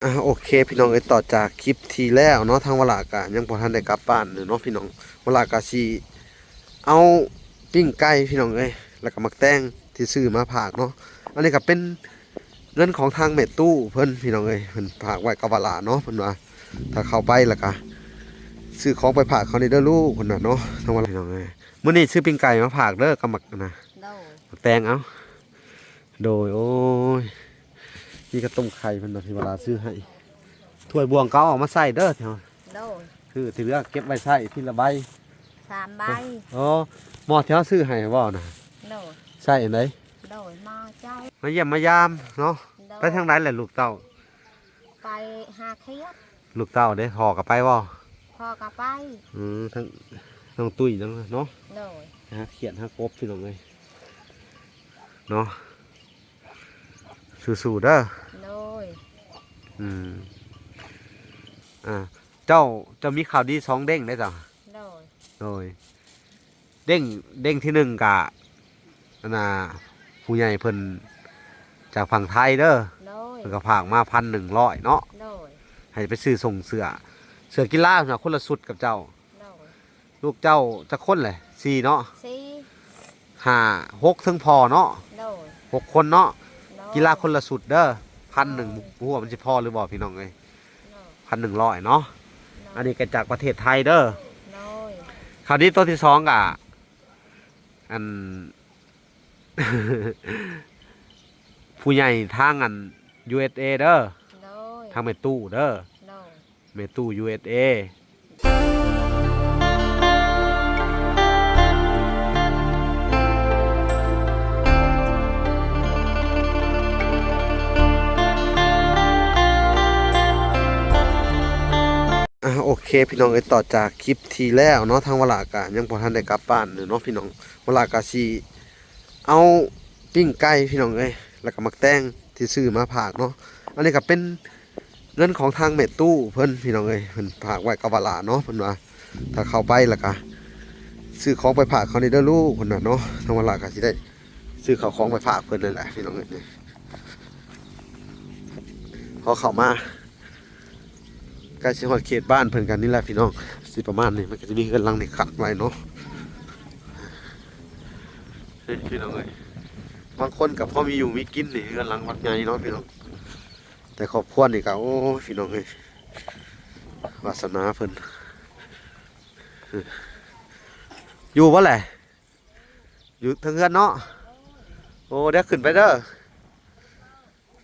ອ່າ ໂອເຄພີ່ນ້ອງເອີຍ ຕໍ່ຈາກຄລິບທີ່ແລ້ວເນາະ ທາງວະຫຼາກະຍັງບໍ່ທັນໄດ້ກັບບ້ານເລີຍເນາະພີ່ນ້ອງ. ວະຫຼາກະຊິເອົາປີ້ງໄກ່ພີ່ນ້ອງເອີຍ ແລ້ວກະໝາກແຕງທີ່ຊື້ມາຝາກເນາະ. ອັນນີ້ກະເປັນເງິນຂອງທາງແມ່ຕູ້ເພິ່ນພີ່ນ້ອງເອີຍ ເພິ່ນຝາກໄວ້ກັບວະຫຼາເນາະ. ເພິ່ນວ່າຖ້າເຂົ້າໄປແລ້ວກະຊື້ຂອງໄປຝາກເຂົາແດ່ເດີລູກ ເພິ່ນວ່າເນາະ ທາງວະຫຼາພີ່ນ້ອງເອີຍ. ມື້ນີ້ຊື້ປີ້ງໄກ່ມາຝາກເດີ ກັບໝາກນະ ໂດຍ ໝາກແຕງ ເອົາ ໂດຍ ໂອ້ຍ ມີກະຕົ້ມໄຂ່ເພິ່ນວ່າທີ່ວະລາຊື້ໃຫ້ ຖ້ວຍບ່ວງເກົ່າເອົາມາໃສ່ເດີ ແຖວ ໂດຍ ຄືທີ່ເຫຼືອເກັບໄວ້ໃຊ້ທີລະໃບ ສາມໃບ. ອໍ ໝໍ້ແຖວຊື້ໃຫ້ບໍ່ນະ? ໂດຍ ໃຊ້ອັນໃດ? ໂດຍ ໝໍ້ເຈົ້າ ມາຢ້ຽມມາຢາມເນາະ. ໂດຍ ໄປທາງໃດແຫຼະລູກເຕົ້າ? ໄປຫາຂຽດ. ລູກເຕົ້າເດ້ ພໍ່ກະໄປບໍ່? ພໍ່ກະໄປ. ອື ທັງນ້ອງຕຸ້ຍນຳເນາະ. ໂດຍ ຫາຂຽດຫາກົບພີ່ນ້ອງເອີຍເນາະ. ສູ້ໆເດີ. ໂດຍ ອືມ ອ່າ ເຈົ້າ ເຈົ້າມີຂ່າວດີສອງເດ້ງເດ້ເຈົ້າ. ໂດຍ ໂດຍ ເດ້ງ ເດ້ງທີໜຶ່ງກະ ອັນນ່າ ຜູ້ໃຫຍ່ເພິ່ນຈາກຝັ່ງໄທເດີ. ໂດຍ ເພິ່ນກະຝາກມາພັນໜຶ່ງຮ້ອຍເນາະ. ໂດຍ ໃຫ້ໄປຊື້ສົ່ງເສື້ອ ເສື້ອກິລານະ ຄົນລະຊຸດກັບເຈົ້າ. ໂດຍ ລູກເຈົ້າຈັກຄົນແຫຼະ? ສີ່ເນາະ. ສີ່ ຫ້າ ຫົກ ເຖິງພໍ່ເນາະ. ໂດຍ ຫົກຄົນເນາະ. ໂດຍ ກິລາຄົນລະຊຸດເດີ ພັນໜຶ່ງ ໂດຍ ບໍ່ຮູ້ວ່າມັນຊິພໍຫຼືບໍ່ພີ່ນ້ອງເອີຍ. ໂດຍ ພັນໜຶ່ງຮ້ອຍເນາະ. ໂດຍ ອັນນີ້ກະຈາກປະເທດໄທເດີ. ໂດຍ ຂ່າວດີໂຕທີສອງກະ ອັນ ຜູ້ໃຫຍ່ທາງອັນ ຢູເອສເອ ເດີ. ໂດຍ ທາງແມ່ຕູ້ເດີ. ໂດຍ ແມ່ຕູ້ ຢູເອສເອ. ອ່າ ໂອເຄພີ່ນ້ອງເອີຍ ຕໍ່ຈາກຄລິບທີ່ແລ້ວເນາະ ທາງວະຫຼາກະຍັງບໍ່ທັນໄດ້ກັບບ້ານເລີຍເນາະພີ່ນ້ອງ. ວະຫຼາກະຊິເອົາປີ້ງໄກ່ພີ່ນ້ອງເອີຍ ແລ້ວກະໝາກແຕງທີ່ຊື້ມາຝາກເນາະ. ອັນນີ້ກະເປັນເງິນຂອງທາງແມ່ຕູ້ເພິ່ນພີ່ນ້ອງເອີຍ ເພິ່ນຝາກໄວ້ກັບວະຫຼາເນາະ. ເພິ່ນວ່າຖ້າເຂົ້າໄປແລ້ວກະຊື້ຂອງໄປຝາກເຂົາແດ່ເດີລູກ ເພິ່ນວ່າເນາະ. ທາງວະຫຼາກະຊິໄດ້ຊື້ເຂົ້າຂອງໄປຝາກເພິ່ນນັ້ນແຫຼະພີ່ນ້ອງເອີຍ. ພໍເຂົ້າມາ ໃກ້ຊິຮອດເຂດບ້ານເພິ່ນກັນນີ້ແຫຼະພີ່ນ້ອງ ຊິປະມານນີ້. ມັນກະຈະມີເຮືອນຫຼັງນີ້ຄັດໄວ້ເນາະ ນີ້ພີ່ນ້ອງເອີຍ. ບາງຄົນກະພໍມີຢູ່ມີກິນນີ້ ເຮືອນຫຼັງບັກໃຫຍ່ເນາະພີ່ນ້ອງ. ແຕ່ຄອບຄົວນີ້ກະ ໂອ້ຍ ພີ່ນ້ອງເອີຍ ວາສະໜາເພິ່ນ. ຢູ່ບໍ່ແຫຼະ? ຢູ່ເທິງເຮືອນເນາະ. ໂອ້ ດຽວຂຶ້ນໄປເດີ.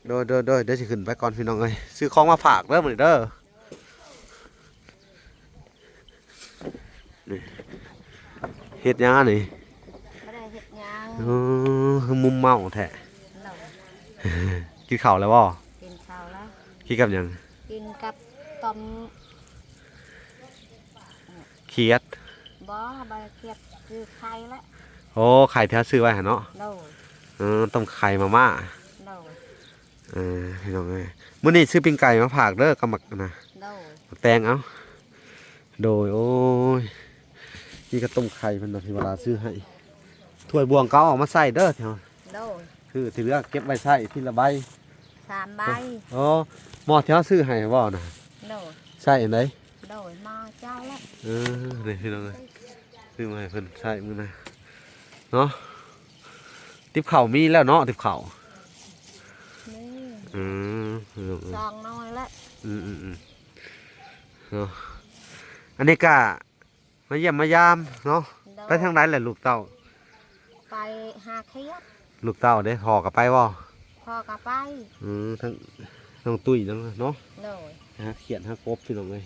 ໂດຍ ໂດຍ ໂດຍ ດຽວຊິຂຶ້ນໄປກ່ອນພີ່ນ້ອງເອີຍ ຊື້ຂອງມາຝາກເດີມື້ນີ້ເດີ. ນີ້ ເຮັດຫຍັງອັນນີ້? ບໍ່ໄດ້ເຮັດຫຍັງ. ໂອ້ ຄືມຶນເມົາແທ້. ໂດຍ ກິນເຂົ້າແລ້ວບໍ່? ກິນເຂົ້າແລ້ວ. ກິນກັບຫຍັງ? ກິນກັບຕົ້ມ ຂຽດ. ບໍ່ ບໍ່ໄດ້ຂຽດ ຄືໄຂ່ແຫຼະ. ໂອ້ ໄຂ່ທີ່ເຮົາຊື້ໄວ້ຫັ້ນເນາະ. ໂດຍ ເອີ ຕົ້ມໄຂ່ມາມ່າ. ໂດຍ ເອີ ພີ່ນ້ອງເອີຍ ມື້ນີ້ຊື້ປີ້ງໄກ່ມາຝາກເດີ ກັບໝາກນະ ໂດຍ ໝາກແຕງ ເອົາ. ໂດຍ ໂອ້ຍ ມີກະຕົ້ມໄຂ່ເພິ່ນວ່າທີ່ວະລາຊື້ໃຫ້ ຖ້ວຍບ່ວງເກົ່າເອົາມາໃສ່ເດີ ແຖວ ໂດຍ ຄືທີ່ເຫຼືອເກັບໄວ້ໃຊ້ທີລະໃບ ສາມໃບ. ອໍ ໝໍ້ແຖວຊື້ໃຫ້ບໍ່ນະ? ໂດຍ ໃຊ້ອັນໃດ? ໂດຍ ໝໍ້ເຈົ້າແຫຼະ. ເອີ ນີ້ພີ່ນ້ອງເອີຍ ຊື້ມາໃຫ້ເພິ່ນໃຊ້ມື້ນະເນາະ. ຕິບເຂົ້າມີແລ້ວເນາະ ຕິບເຂົ້າ. ນີ້ ອືມ ສອງໜ່ວຍແຫຼະ. ອືມໆໆ ເນາະ ອັນນີ້ກະ ມາຢ້ຽມມາຢາມເນາະ. ໂດຍ ໄປທາງໃດແຫຼະລູກເຕົ້າ? ໄປຫາຂຽດ. ລູກເຕົ້າເດ້ ພໍ່ກະໄປບໍ່? ພໍ່ກະໄປ. ອືມ ທັງນ້ອງຕຸ້ຍນຳເນາະ. ໂດຍ ຫາຂຽດຫາກົບພີ່ນ້ອງເອີຍ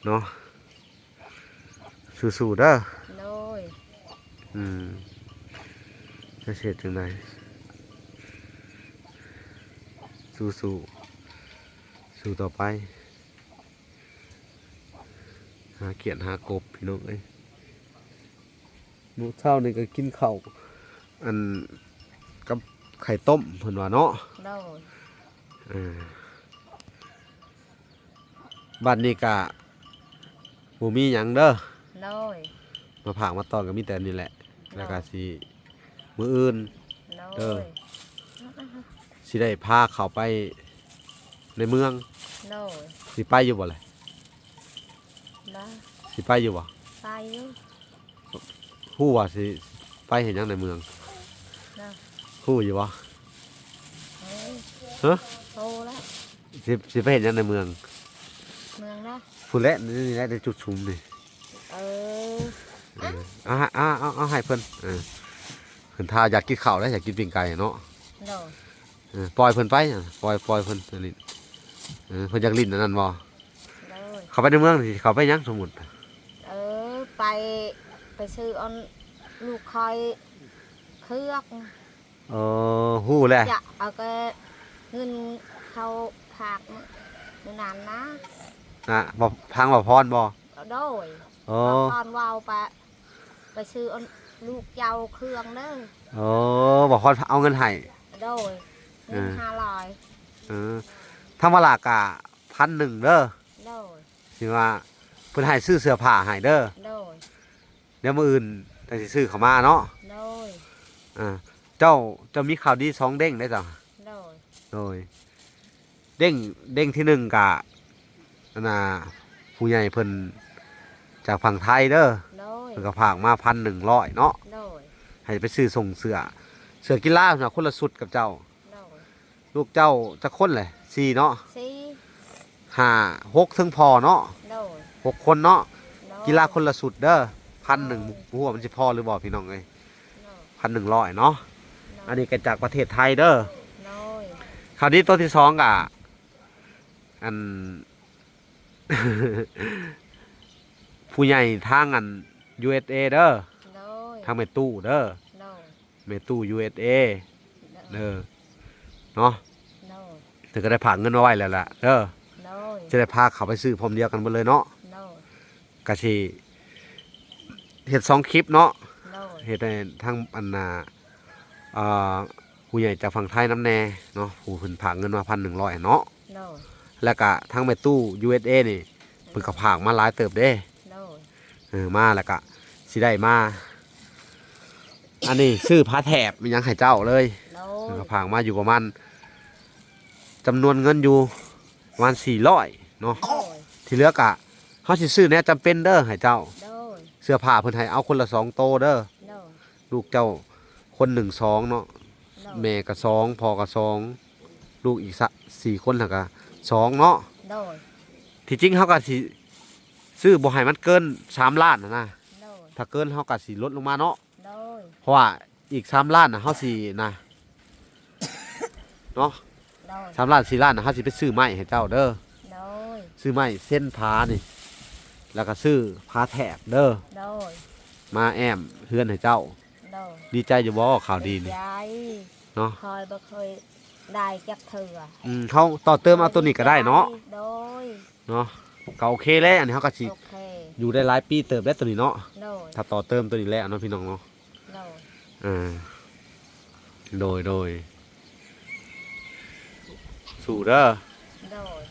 ເນາະ. ສູ້ໆເດີ. ໂດຍ ອືມ ຈະເຮັດຈັ່ງໃດ? ສູ້ໆ ສູ້ຕໍ່ໄປ. ຫາຂຽດຫາກົບພີ່ນ້ອງເອີຍ. ມື້ເຊົ້ານີ້ກະກິນເຂົ້າ ອັນ ກັບໄຂ່ຕົ້ມເພິ່ນວ່າເນາະ. ໂດຍ ເອີ ບັດນີ້ກະບໍ່ມີຫຍັງເດີ. ໂດຍ ມາຝາກມາຕ້ອນກະມີແຕ່ນີ້ແຫຼະ. ໂດຍ ແລ້ວກະຊິ ມື້ອື່ນ ໂດຍ ເດີ ຊິໄດ້ພາເຂົ້າໄປ ໃນເມືອງ. ໂດຍ. ຊິໄປຢູ່ບໍ່ລະ? ບໍ່. ຊິໄປຢູ່ບໍ່? ໄປຢູ່. ຮູ້ວ່າຊິໄປເຮັດຫຍັງໃນເມືອງ? ນະ ຮູ້ຢູ່ບໍ່? ເອີ. ຮະ? ຮູ້ແລ້ວ. ຊິ ຊິໄປເຮັດຫຍັງໃນເມືອງ? ເມືອງໃດ? ພຸ້ນແຫຼະ ນີ້ແຫຼະ ໃນຈຸດຊຸມນີ້. ເອີ. ເອີ ເອົາ ເອົາ ເອົາ ເອົາໃຫ້ເພິ່ນ. ເອີ ເພິ່ນຖ້າຢາກກິນເຂົ້າແລ້ວ ຢາກກິນປີ້ງໄກ່ເນາະ. ໂດຍ. ເອີ ປ່ອຍເພິ່ນໄປ ປ່ອຍ ປ່ອຍເພິ່ນຫຼິ້ນ. ເອີ ເພິ່ນຢາກຫຼິ້ນອັນນັ້ນບໍ່? ໂດຍ. ເຂົ້າໄປໃນເມືອງນີ້ ເຂົ້າໄປຫຍັງສົມມຸດ? ເອີ ໄປ ໄປຊື້ອັນລູກຂ້ອຍເຄື່ອງ. ເອີ ຮູ້ແລ້ວ. ຈະເອົາແຕ່ເງິນເຂົາຝາກມື້ນັ້ນນະ. ນະ ບໍ່ ທາງບໍ່ພອນບໍ່? ໂດຍ. ເອີ ບໍ່ພອນເວົ້າປະ ໄປຊື້ອັນລູກເຈົ້າເຄື່ອງເດີ. ໂອ້ ບໍ່ພອນເອົາເງິນໃຫ້. ໂດຍ. ເງິນ ເອີ ຫ້າຮ້ອຍ. ເອີ ທຳມະດາກະພັນໜຶ່ງເດີ. ໂດຍ. ຊິວ່າເພິ່ນໃຫ້ຊື້ເສື້ອຜ້າໃຫ້ເດີ. ໂດຍ. ດຽວມື້ອື່ນຈັ່ງຊິຊື້ເຂົ້າມາເນາະ. ໂດຍ. ອ່າ ເຈົ້າ ເຈົ້າມີຂ່າວດີສອງເດ້ງເດ້ເຈົ້າ. ໂດຍ. ໂດຍ. ເດ້ງ ເດ້ງທີໜຶ່ງກະ ອັນນ່າ ຜູ້ໃຫຍ່ເພິ່ນຈາກຝັ່ງໄທເດີ. ໂດຍ. ເພິ່ນກໍຝາກມາພັນໜຶ່ງຮ້ອຍເນາະ. ໂດຍ. ໃຫ້ໄປຊື້ສົ່ງເສື້ອ ເສື້ອກິລານະ ຄົນລະຊຸດກັບເຈົ້າ. ໂດຍ. ລູກເຈົ້າຈັກຄົນແຫຼະ? ສີ່ເນາະ. ສີ່. ຫ້າ ຫົກ ເຖິງພໍ່ເນາະ. ໂດຍ. ຫົກຄົນເນາະ. ໂດຍ. ກິລາຄົນລະຊຸດເດີ ພັນໜຶ່ງ. ໂດຍ. ບໍ່ຮູ້ວ່າມັນຊິພໍຫຼືບໍ່ພີ່ນ້ອງເອີຍ. ໂດຍ. ພັນໜຶ່ງຮ້ອຍເນາະ. ໂດຍ. ອັນນີ້ກໍຈາກປະເທດໄທເດີ. ໂດຍ. ຂ່າວດີໂຕທີສອງກະ ອັນ ຜູ້ໃຫຍ່ທາງອັນ ຢູເອສເອ ເດີ. ໂດຍ. ທາງແມ່ຕູ້ເດີ. ໂດຍ. ແມ່ຕູ້ ຢູເອສເອ ໂດຍ ເດີເນາະ. ໂດຍ. ເພິ່ນກໍໄດ້ຝາກເງິນມາໄວ້ແລ້ວລະເດີ. ໂດຍ. ຈະໄດ້ພາເຂົ້າໄປຊື້ພ້ອມດຽວກັນເບິດເລີຍເນາະ. ໂດຍ. ກະຊິເຮັດສອງຄລິບເນາະ. ໂດຍ. ເຮັດໃຫ້ທາງອັນນ່າ ອ່າ ຜູ້ໃຫຍ່ຈາກຝັ່ງໄທນຳແດ່ເນາະ ຜູ້ເພິ່ນຝາກເງິນມາພັນໜຶ່ງຮ້ອຍເນາະ. ໂດຍ. ແລ້ວກະທາງແມ່ຕູ້ ຢູເອສເອ ນີ້ ເພິ່ນກໍຝາກມາຫຼາຍເຕີບເດ້. ໂດຍ. ເອີ ມາແລ້ວກະຊິໄດ້ມາ ອັນນີ້ຊື້ຜ້າແຖບອີ່ຫຍັງໃຫ້ເຈົ້າເລີຍ. ໂດຍ. ເພິ່ນກໍຝາກມາຢູ່ປະມານ ຈຳນວນເງິນຢູ່ປະມານສີ່ຮ້ອຍເນາະ. ໂດຍ. ທີ່ເຫຼືອກະ ເຮົາຊິຊື້ແນວຈຳເປັນເດີໃຫ້ເຈົ້າ. ໂດຍ. ເສື້ອຜ້າເພິ່ນໃຫ້ເອົາຄົນລະສອງໂຕເດີ. ໂດຍ. ລູກເຈົ້າຄົນໜຶ່ງສອງເນາະ. ໂດຍ. ແມ່ກໍສອງ ພໍ່ກໍສອງ ລູກອີກສະ ສີ່ຄົນຫັ້ນກໍສອງເນາະ. ໂດຍ. ທີ່ຈິງເຮົາກໍຊິຊື້ບໍ່ໃຫ້ມັນເກີນສາມລ້ານຫັ້ນນະ. ໂດຍ. ຖ້າເກີນເຮົາກໍຊິລົດລົງມາເນາະ. ໂດຍ. ເພາະວ່າອີກສາມລ້ານນະ ເຮົາຊິນະ ເນາະ. ໂດຍ. ສາມລ້ານ ສີ່ລ້ານນະ ເຮົາຊິໄປຊື້ໄມ້ໃຫ້ເຈົ້າເດີ. ໂດຍ. ຊື້ໄມ້ເຊັນຝານີ້ ແລ້ວກໍຊື້ຜ້າແຖບເດີ. ໂດຍ. ມາແອ້ມເຮືອນໃຫ້ເຈົ້າ. ໂດຍ. ດີໃຈຢູ່ບໍ່ຂ່າວດີນີ້? ດີໃຈເນາະ. ຂ້ອຍບໍ່ເຄີຍໄດ້ຈັກເທື່ອ. ອືມ ເຮົາຕໍ່ເຕີມເອົາໂຕນີ້ກໍໄດ້ເນາະ. ໂດຍ. ເນາະ ກໍໂອເຄແລ້ວ ອັນນີ້ເຮົາກໍຊິ ໂອເຄ ຢູ່ໄດ້ຫຼາຍປີເຕີບແລ້ວໂຕນີ້ເນາະ. ໂດຍ. ຖ້າຕໍ່ເຕີມໂຕນີ້ແລ້ວເນາະ ພີ່ນ້ອງເນາະ. ໂດຍ. ເອີ ໂດຍ ໂດຍ ສູ້ເດີ. ໂດຍ.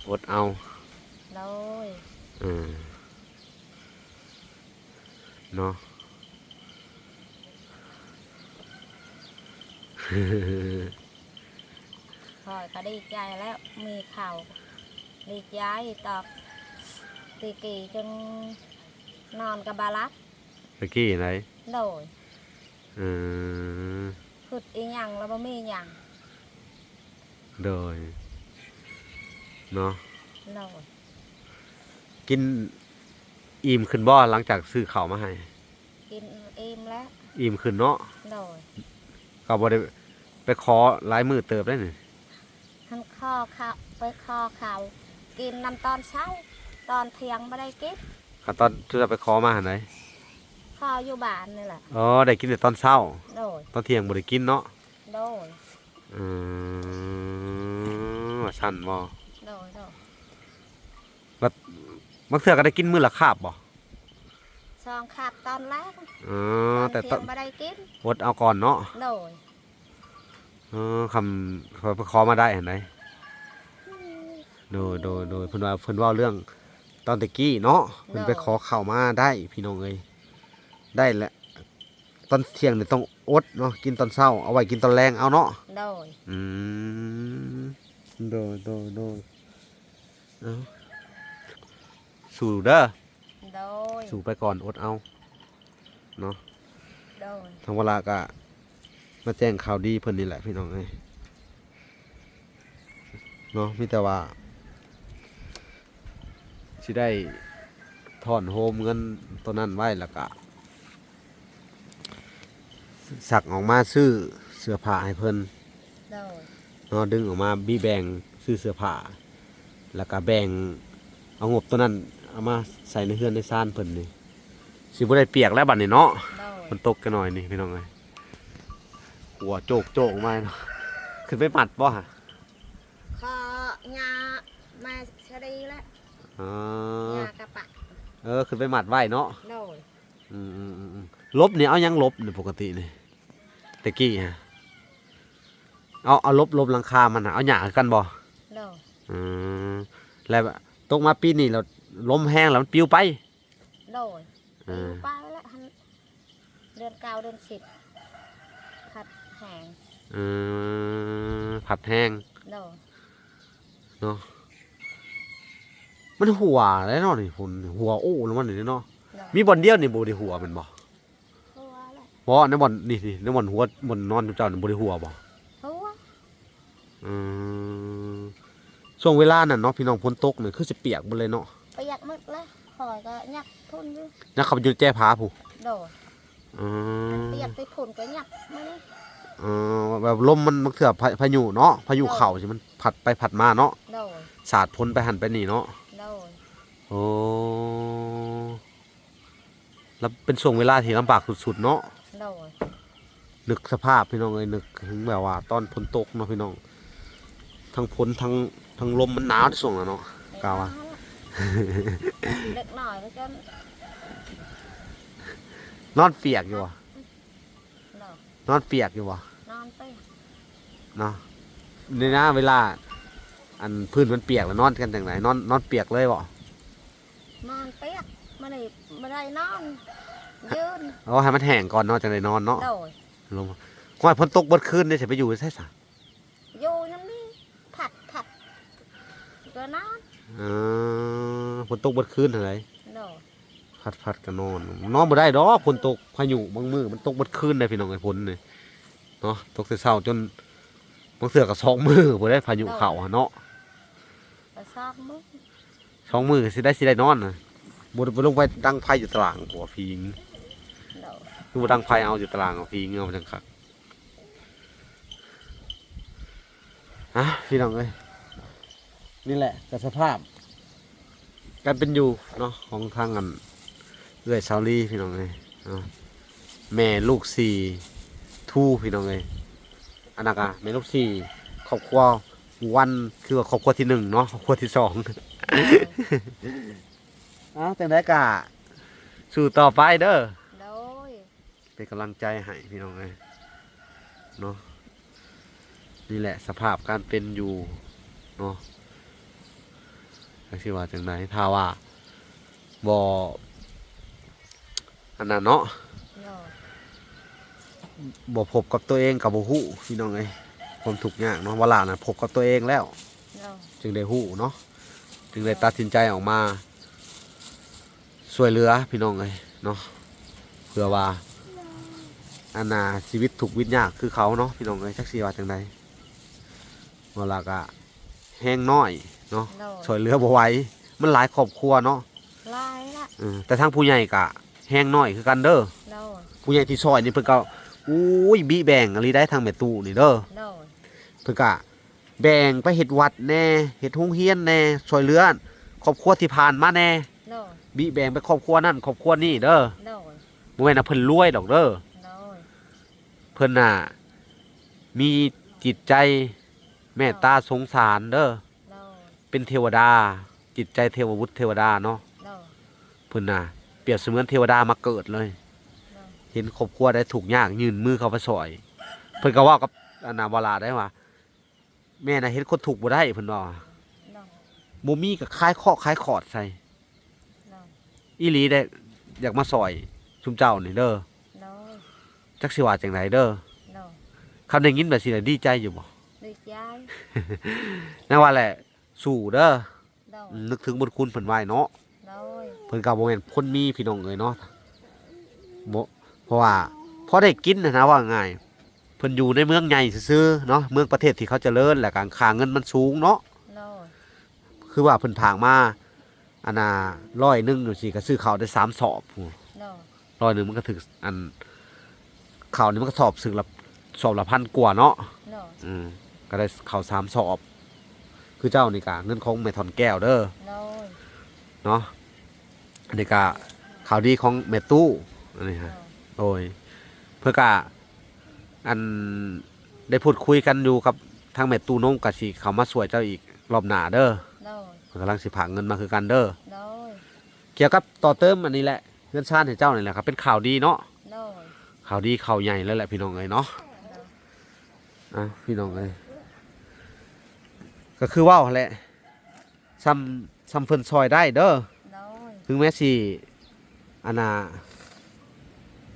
ອົດເອົາ. ໂດຍ. ເອີ ເນາະ. ຂ້ອຍກໍດີໃຈແລ້ວ ມີເຂົ້າ ດີໃຈຕອນແຕ່ກີ້ຈົນນອນກໍບໍ່ຫຼັບ. ແຕ່ກີ້ໃດ? ໂດຍ. ເອີ ຄຶດອີຫຍັງແລ້ວບໍ່ມີຫຍັງ. ໂດຍ ເນາະ. ໂດຍ. ກິນອີ່ມຂຶ້ນບໍ່ ຫຼັງຈາກຊື້ເຂົ້າມາໃຫ້? ກິນອີ່ມແລ້ວ. ອີ່ມຂຶ້ນເນາະ. ໂດຍ. ກໍບໍ່ໄດ້ໄປຂໍຫຼາຍມື້ເຕີບໄດ໋ນີ້. ຫັ້ນຂໍເຂົ້າ ໄປຂໍເຂົ້າກິນນຳຕອນເຊົ້າ ຕອນທ່ຽງບໍ່ໄດ້ກິນ. ຄັນຕອນທີ່ເຈົ້າໄປຂໍມາຫັ້ນໃດ? ຂໍຢູ່ບ້ານນີ້ແຫຼະ. ອໍ ໄດ້ກິນແຕ່ຕອນເຊົ້າ. ໂດຍ. ຕອນທ່ຽງບໍ່ໄດ້ກິນເນາະ. ໂດຍ. ເອີ ວ່າຊັ້ນບໍ? ໂດຍ ໂດຍ. ບັດ ບາງເທື່ອກໍໄດ້ກິນມື້ລະຄາບບໍ? ສອງຄາບຕອນແລງ. ອໍ ຕອນທ່ຽງບໍ່ໄດ້ກິນ. ແຕ່ຕອນ ອົດເອົາກ່ອນເນາະ. ໂດຍ. ເອີ ຄຳ ຂ້ອຍໄປຂໍມາໄດ້ຫັ້ນໃດ. ໂດຍ ໂດຍ ໂດຍ. ເພິ່ນວ່າ ເພິ່ນເວົ້າເລື່ອງຕອນແຕ່ກີ້ເນາະ. ເພິ່ນໄປ ໂດຍ ຂໍເຂົ້າມາໄດ້ ພີ່ນ້ອງເອີຍ ໄດ້ແຫຼະ. ຕອນທ່ຽງນີ້ຕ້ອງອົດເນາະ ກິນຕອນເຊົ້າ ເອົາໄວ້ກິນຕອນແລງເອົາເນາະ. ໂດຍ. ອືມ ໂດຍ ໂດຍ ໂດຍ ເອົາ ສູ້ເດີ ໂດຍ ສູ້ໄປກ່ອນ ອົດເອົາເນາະ ໂດຍ ທາງວາລາກະມາແຈ້ງຂ່າວດີເພິ່ນນີ້ແຫຼະ ພີ່ນ້ອງເອີຍ ເນາະ ມີແຕ່ວ່າ ຊິໄດ້ທ້ອນໂຮມເງິນໂຕນັ້ນໄວ້ ແລ້ວກະ ຊັກອອກມາຊື້ເສື້ອຜ້າໃຫ້ເພິ່ນ ໂດຍ ເນາະ ດຶງອອກມາບີແບ່ງຊື້ເສື້ອຜ້າ ແລ້ວກະແບ່ງເອົາງົບໂຕນັ້ນເອົາມາໃສ່ໃນເຮືອນໃນຊານເພິ່ນນີ້ ຊິບໍ່ໄດ້ປຽກແລ້ວບັດນີ້ເນາະ ໂດຍ ຝົນຕົກຈັກໜ້ອຍນີ້ ພີ່ນ້ອງເອີຍ ຫົວໂຈກໆອອກມາເນາະ ຂຶ້ນໄປມັດບໍ່ຫະ? ຂໍຫຍ້າມາສະດີແຫຼະ ອໍ ຫຍ້າກະປະ ເອີ ຂຶ້ນໄປມັດໄວ້ເນາະ ໂດຍ ອືມໆໆໆ ຫຼົບນີ້ເອົາຫຍັງຫຼົບນີ້ ປົກກະຕິນີ້ ແຕ່ກີ້ຫະ ເອົາ ເອົາຫຼົບ ຫຼົບຫຼັງຄາມັນຫະ ເອົາຫຍ້າຄືກັນບໍ່? ໂດຍ ອືມ ແລ້ວຕົກມາປີນີ້ແລ້ວ ລົມແຮງແລ້ວມັນປິວໄປ? ໂດຍ ເອີ ປີໄປແລ້ວຫັ້ນ ເດືອນເກົ້າເດືອນສິບ ພັດແຮງ ເອີ ພັດແຮງ ໂດຍ ເນາະ ມັນຮົ່ວແຫຼະເນາະນີ້ ຝົນຮົ່ວໂອ້ລົງມານີ້ເນາະ ໂດຍ ມີບ່ອນດຽວນີ້ບໍ່ໄດ້ຮົ່ວແມ່ນບໍ່? ຮົ່ວແຫຼະ ບໍ່ ໃນບ່ອນນີ້ ນີ້ ໃນບ່ອນຫົວ ບ່ອນນອນເຈົ້ານີ້ບໍ່ໄດ້ຮົ່ວບໍ່? ຮົ່ວ ອືມ ຊ່ວງເວລານັ້ນເນາະ ພີ່ນ້ອງ ຝົນຕົກນີ້ຄືຊິປຽກເບິດເລີຍເນາະ ປຽກໝົດແລ້ວ ຂ້ອຍກໍຍັກພຸ້ນຢູ່ ຍັກເຂົ້າໄປຢູ່ແຈຜາພຸ້ນ ໂດຍ ອືມ ປຽກໄປພຸ້ນກໍຍັກມານີ້ ເອີ ແບບລົມມັນ ບາງເທື່ອພາ ພາຍຸເນາະ ພາຍຸ ໂດຍ ເຂົ້າຊິ ມັນພັດໄປພັດມາເນາະ ໂດຍ ສາດຝົນໄປຫັ້ນໄປນີ້ເນາະ ໂດຍ ໂອ້ ລະເປັນຊ່ວງເວລາທີ່ລຳບາກສຸດໆເນາະ ໂດຍ ນຶກສະພາບພີ່ນ້ອງເອີຍ ນຶກເຖິງແບບວ່າຕອນຝົນຕົກເນາະພີ່ນ້ອງ ທັງຝົນທັງ ທັງລົມ ມັນໜາວໃນຊ່ວງນັ້ນເນາະ ກະວ່າ ເດັກນ້ອຍກໍຈົນ ນອນປຽກຢູ່ບໍ່? ນອນປຽກຢູ່ບໍ່? ນອນປຽກ ເນາະ ນີ້ນະ ເວລາ ອັນ ພື້ນມັນປຽກແລ້ວນອນກັນຈັ່ງໃດ? ນອນ ນອນປຽກເລີຍບໍ່? ນອນປຽກ ມື້ນີ້ບໍ່ໄດ້ນອນ ຢືນ ເອົາໃຫ້ມັນແຫ້ງກ່ອນເນາະ ຈັ່ງໄດ້ນອນເນາະ ໂດຍ ລົງ ຫ້ວຍ ຝົນຕົກເບິດຄືນເດ້ ຊິໄປຢູ່ໃສຊະ? ຢູ່ນຳນີ້ ພັດ ພັດ ກໍນອນ ເອີ ຝົນຕົກເບິດຄືນຫັ້ນໃດ ໂດຍ ພັດ ພັດກໍນອນ ນອນບໍ່ໄດ້ດອກ ຝົນຕົກ ພາຍຸ ບາງມື້ມັນຕົກເບິດຄືນໃດ ພີ່ນ້ອງເອີຍ ຝົນນີ້ເນາະ ຕົກແຕ່ເຊົ້າຈົນ ບາງເທື່ອກໍສອງມື້ພຸ້ນໃດ ພາຍຸເຂົ້າຫັ້ນເນາະ ກໍສອງມື້ ສອງມື້ກໍຊິໄດ້ ຊິໄດ້ນອນນະ ບໍ່ ບໍ່ລົງໄປດັງໄຟຢູ່ຕາລ່າງ ຜົວຜີງ ໂດຍ ຄືບໍ່ດັງໄຟເອົາຢູ່ຕາລ່າງ ເອົາຜີງເອົາຈັ່ງຄັກ ອ່ະ ພີ່ນ້ອງເອີຍ ນີ້ແຫຼະກໍສະພາບການເປັນຢູ່ເນາະ ຂອງທາງອັນ ເອື້ອຍສາວລີ ພີ່ນ້ອງເອີຍເນາະ ແມ່ລູກສີ່ທູ ພີ່ນ້ອງເອີຍ ອັນນັ້ນກະແມ່ລູກສີ່ ຄອບຄົວວັນ ຄືວ່າຄອບຄົວທີໜຶ່ງເນາະ ຄອບຄົວທີສອງ ເອົາ ຈັ່ງໃດກະສູ້ຕໍ່ໄປເດີ ໂດຍ ເປັນກຳລັງໃຈໃຫ້ພີ່ນ້ອງເອີຍເນາະ ນີ້ແຫຼະສະພາບການເປັນຢູ່ເນາະ ຈັກຊິວ່າຈັ່ງໃດ ຖ້າວ່າບໍ່ ອັນນັ້ນເນາະ ໂດຍ ບໍ່ພົບກັບຕົວເອງກໍບໍ່ຮູ້ພີ່ນ້ອງເອີຍ ຄວາມທຸກຍາກເນາະ ວາລະນັ້ນພົບກັບຕົວເອງແລ້ວ ໂດຍ ຈຶ່ງໄດ້ຮູ້ເນາະ ຈຶ່ງໄດ້ຕັດສິນໃຈອອກມາ ຊ່ວຍເຫຼືອພີ່ນ້ອງເອີຍເນາະ ເພື່ອວ່າ ອັນນ່າ ຊີວິດທຸກວິດຍາກຄືເຂົາເນາະ ພີ່ນ້ອງເອີຍ ຈັກຊິວ່າຈັ່ງໃດ ເຮົາລະກະແຮງນ້ອຍເນາະ ໂດຍ ຊ່ວຍເຫຼືອບໍ່ໄຫວ ມັນຫຼາຍຄອບຄົວເນາະ ຫຼາຍລະ ເອີ ແຕ່ທາງຜູ້ໃຫຍ່ກະແຮງນ້ອຍຄືກັນເດີ ໂດຍ ຜູ້ໃຫຍ່ທີ່ຊ່ອຍນີ້ເພິ່ນກະ ໂອ້ຍ ບິແບ່ງອີ່ຫຼີໃດ໋ ທາງແມ່ຕູ້ນີ້ເດີ ໂດຍ ເພິ່ນກະ ແບ່ງໄປເຮັດວັດແດ່ ເຮັດໂຮງຮຽນແດ່ ຊ່ວຍເຫຼືອຄອບຄົວທີ່ຜ່ານມາແດ່ ໂດຍ ບິແບ່ງໄປຄອບຄົວນັ້ນຄອບຄົວນີ້ເດີ ໂດຍ ບໍ່ແມ່ນວ່າເພິ່ນລວຍດອກເດີ ໂດຍ ເພິ່ນນະມີຈິດໃຈແມ່ນຕາ ໂດຍ ສົງສານເດີ ໂດຍ ເປັນເທວະດາ ຈິດໃຈເທວະບຸດເທວະດາເນາະ ໂດຍ ເພິ່ນນະປຽບສະເໝືອນເທວະດາມາເກີດເລີຍ ໂດຍ ເຫັນຄອບຄົວໃດທຸກຍາກຍື່ນມືເຂົ້າໄປຊ່ອຍ ເພິ່ນກໍເວົ້າກັບ ອັນນ່າ ວາລາໄດ້ວ່າ ແມ່ນະ ເຫັນຄົນທຸກບໍ່ໄດ້ ເພິ່ນວ່າ ໂດຍ ບໍ່ມີກໍຄາຍເຄາະຄາຍຂອດໃສ່ ໂດຍ ອີ່ຫຼີເດ້ ຢາກມາຊ່ອຍຊຸມເຈົ້ານີ້ເດີ ໂດຍ ຈັກຊິວ່າຈັ່ງໃດເດີ ໂດຍ ຄັນໄດ້ຍິນແບບຊີ້ລະດີໃຈຢູ່ບໍ່? ດີ ໃຈ ແນວວ່າແຫຼະ ສູ້ເດີ ໂດຍ ອືມ ນຶກເຖິງບຸນຄຸນເພິ່ນໄວ້ເນາະ ໂດຍ ເພິ່ນກໍບໍ່ແມ່ນຄົນມີ ພີ່ນ້ອງເອີຍເນາະ ບໍ່ ເພາະວ່າພໍໄດ້ກິນຫັ້ນນະ ເວົ້າງ່າຍ ເພິ່ນຢູ່ໃນເມືອງໃຫຍ່ຊື່ໆເນາະ ເມືອງປະເທດທີ່ເຂົາຈະເລີນ ແລ້ວກໍຄ່າເງິນມັນສູງເນາະ ໂດຍ ຄືວ່າເພິ່ນຝາກມາ ອັນນ່າ ຮ້ອຍໜຶ່ງຈັ່ງຊີ້ ກໍຊື້ເຂົ້າໄດ້ສາມສອບພຸ້ນ ໂດຍ ຮ້ອຍໜຶ່ງມັນກໍຖືກ ອັນ ເຂົ້ານີ້ມັນກໍສອບ ສອບລະພັນກວ່າເນາະ ໂດຍ ອືມ ກໍໄດ້ເຂົ້າສາມສອບ ຄືເຈົ້ານີ້ກະເງິນຂອງແມ່ທ່ອນແກ້ວເດີ ໂດຍ ເນາະ ອັນນີ້ກະຂ່າວດີຂອງແມ່ຕູ້ ອັນນີ້ຮະ ໂດຍ ໂດຍ ເພິ່ນກະ ອັນ ໄດ້ພູດຄຸຍກັນຢູ່ກັບທາງແມ່ຕູ້ນົງ ກະຊິເຂົ້າມາຊ່ວຍເຈົ້າອີກລອບໜ້າເດີ ໂດຍ ເພິ່ນກຳລັງຊິຝາກເງິນມາຄືກັນເດີ ໂດຍ ກ່ຽວກັບຕໍ່ເຕີມອັນນີ້ແຫຼະ ເຮືອນຊານໃຫ້ເຈົ້ານີ້ແຫຼະ ກໍເປັນຂ່າວດີເນາະ ໂດຍ ຂ່າວດີຂ່າວໃຫຍ່ເລີຍແຫຼະ ພີ່ນ້ອງເອີຍເນາະ ໂດຍ ອ່ະ ພີ່ນ້ອງເອີຍ ກໍຄືເວົ້າຫັ້ນແຫຼະ ສ່ຳ ສ່ຳເພິ່ນຊ່ອຍໄດ້ເດີ ໂດຍ ເຖິງແມ້ຊິ ອັນນ່າ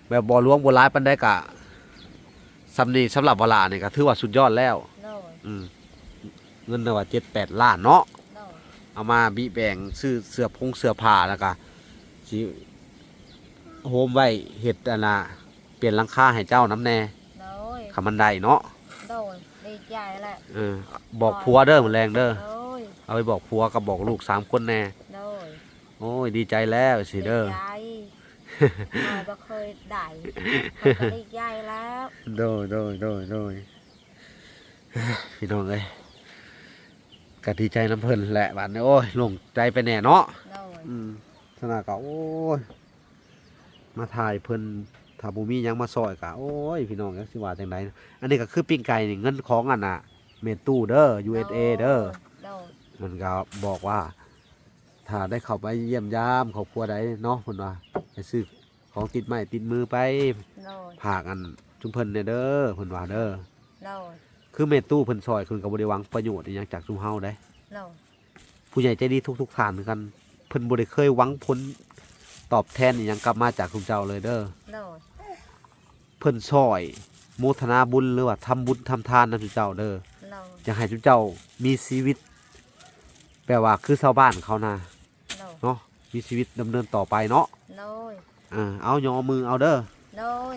ແບບບໍ່ຫຼວງບໍ່ຫຼາຍປານໃດກະ ສ່ຳນີ້ ສຳລັບວາລານີ້ກະຖືວ່າສຸດຍອດແລ້ວ ໂດຍ ອືມ ເງິນເນາະວ່າເຈັດແປດລ້ານເນາະ ໂດຍ ເອົາມາບິແບ່ງຊື້ເສື້ອຜົງເສື້ອຜ້າ ແລ້ວກະຊິໂຮມໄວ້ເຮັດ ອັນນ່າ ປ່ຽນຫຼັງຄາໃຫ້ເຈົ້ານຳແດ່ ໂດຍ ຄັນມັນໄດ້ເນາະ ໂດຍ ດີໃຈແຫຼະ ເອີ ບອກຜົວເດີ ມື້ແລງເດີ ໂດຍ ເອົາໄປບອກຜົວກັບບອກລູກສາມຄົນແດ່ ໂດຍ ໂອ້ຍ ດີໃຈແລ້ວຊິເດີ ດີໃຈ ຂ້ອຍບໍ່ເຄີຍໄດ້ ຂ້ອຍກໍດີໃຈແລ້ວ ໂດຍ ໂດຍ ໂດຍ ໂດຍ ພີ່ນ້ອງເອີຍ ກໍດີໃຈນຳເພິ່ນແຫຼະ ບາດນີ້ ໂອ້ຍ ໂລ່ງໃຈໄປແດ່ເນາະ ໂດຍ ອືມ ສະນະກໍ ໂອ້ຍ ມາຖ່າຍເພິ່ນ ຖ້າບໍ່ມີຫຍັງມາຊ່ອຍກໍ ໂອ້ຍ ພີ່ນ້ອງ ຈັກຊິວ່າຈັ່ງໃດ ອັນນີ້ກໍຄືປີ້ງໄກ່ນີ້ ເງິນຂອງ ອັນນ່າ ແມ່ຕູ້ເດີ ຢູເອສເອ ເດີ ໂດຍ ເພິ່ນກໍບອກວ່າ ຖ້າໄດ້ເຂົ້າໄປຢ້ຽມຢາມຄອບຄົວໃດເນາະ ເພິ່ນວ່າ ໃຫ້ຊື້ຂອງຕິດໄມ້ຕິດມືໄປ ໂດຍ ຝາກອັນຊຸມເພິ່ນແດ່ເດີ ເພິ່ນວ່າເດີ ໂດຍ ຄືແມ່ຕູ້ເພິ່ນຊ່ອຍ ເພິ່ນກໍບໍ່ໄດ້ຫວັງປະໂຫຍດອີ່ຫຍັງຈາກຊຸມເຮົາເດ້ ໂດຍ ຜູ້ໃຫຍ່ໃຈດີທຸກໆທ່ານຄືກັນ ເພິ່ນບໍ່ໄດ້ເຄີຍຫວັງຜົນຕອບແທນອີ່ຫຍັງກັບມາຈາກຊຸມເຈົ້າເລີຍເດີ ໂດຍ ເພິ່ນຊ່ອຍໂມທະນາບຸນ ຫຼືວ່າທຳບຸນທຳທານນຳຊຸມເຈົ້າເດີ ໂດຍ ຢາກໃຫ້ຊຸມເຈົ້າມີຊີວິດແບບວ່າຄືຊາວບ້ານເຂົານະ ໂດຍ ເນາະ ມີຊີວິດດຳເນີນຕໍ່ໄປເນາະ ໂດຍ ເອີ ເອົາ ຍໍມືເອົາເດີ ໂດຍ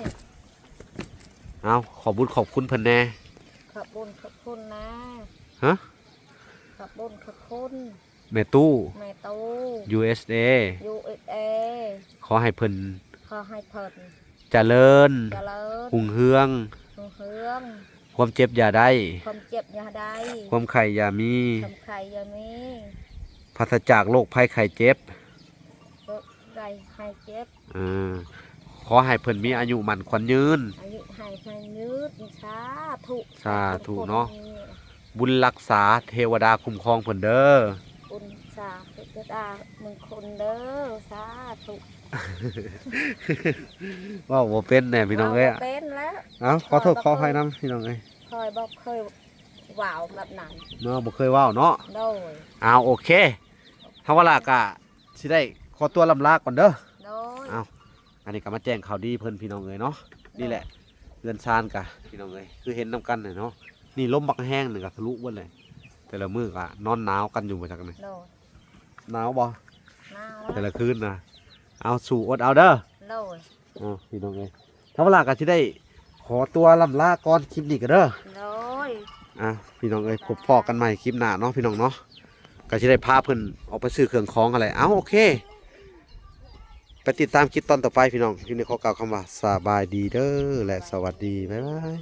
ເອົາ ຂອບບຸນຂອບຄຸນເພິ່ນແດ່ ຂອບບຸນຂອບຄຸນນະ ຮະ ຂອບບຸນຂອບຄຸນ ແມ່ຕູ້ ແມ່ຕູ້ ຢູເອສເອ ຢູເອສເອ ຂໍໃຫ້ເພິ່ນ ຂໍໃຫ້ເພິ່ນ ຈະເລີນ ຈະເລີນ ຮຸ່ງເຮືອງ ຮຸ່ງເຮືອງ ຄວາມເຈັບຢ່າໄດ້ ຄວາມເຈັບຢ່າໄດ້ ຄວາມໄຂ້ຢ່າມີ ຄວາມໄຂ້ຢ່າມີ ປາສະຈາກໂລກໄພໄຂ້ເຈັບ ໂລກໄພໄຂ້ເຈັບ ເອີ ຂໍໃຫ້ເພິ່ນມີອາຍຸໝັ້ນຂວັນຍືນ ອາຍຸໃຫ້ມັນຍືນ ສາທຸ ສາທຸເນາະ ບຸນລັກສາເທວະດາຄຸ້ມຄອງເພິ່ນເດີ ບຸນສາເທວະດາມຸງຄຸນເດີ ສາທຸ ເວົ້າບໍ່ເປັນແດ່ພີ່ນ້ອງເອີຍ ເວົ້າບໍ່ເປັນແລ້ວ ເອົ້າ ຂໍໂທດຂໍອະໄພນຳພີ່ນ້ອງເອີຍ ຂ້ອຍບໍ່ເຄີຍເວົ້າແບບນັ້ນເນາະ ບໍ່ເຄີຍເວົ້າເນາະ ໂດຍ ເອົາ ໂອເຄ ທາງວາລາກະຊິໄດ້ຂໍຕົວລ່ຳລາກ່ອນເດີ ໂດຍ ເອົ້າ ອັນນີ້ກໍມາແຈ້ງຂ່າວດີເພິ່ນພີ່ນ້ອງເອີຍເນາະ ໂດຍ ນີ້ແຫຼະເຮືອນຊານກະພີ່ນ້ອງເອີຍ ຄືເຫັນນຳກັນແຫຼະເນາະ ນີ້ລົມບັກແຮງນີ້ກະທະລຸເບິດເລີຍ ແຕ່ລະມື້ກະນອນໜາວກັນຢູ່ບໍ່ຈັກນີ້ ໂດຍ ໜາວບໍ່ ໜາວ ແຕ່ລະຄືນນະ ເອົາ ສູ້ອົດເອົາເດີ ໂດຍ ເອົາ ພີ່ນ້ອງເອີຍ ທາງວາລາກໍຊິໄດ້ຂໍຕົວລ່ຳລາກ່ອນ ຄລິບນີ້ກໍເດີ ໂດຍ ອ່ະ ພີ່ນ້ອງເອີຍ ພົບພໍ້ກັນໃໝ່ຄລິບໜ້າເນາະ ພີ່ນ້ອງເນາະ ກໍຊິໄດ້ພາເພິ່ນອອກໄປຊື້ເຄື່ອງຂອງຫັ້ນແຫຼະ ເອົ້າ ໂອເຄ ໄປຕິດຕາມຄລິບຕອນຕໍ່ໄປພີ່ນ້ອງ ຄລິບນີ້ຂໍກ່າວຄຳວ່າສະບາຍດີເດີ ແລະ ສະຫວັດດີ ບາຍບາຍ.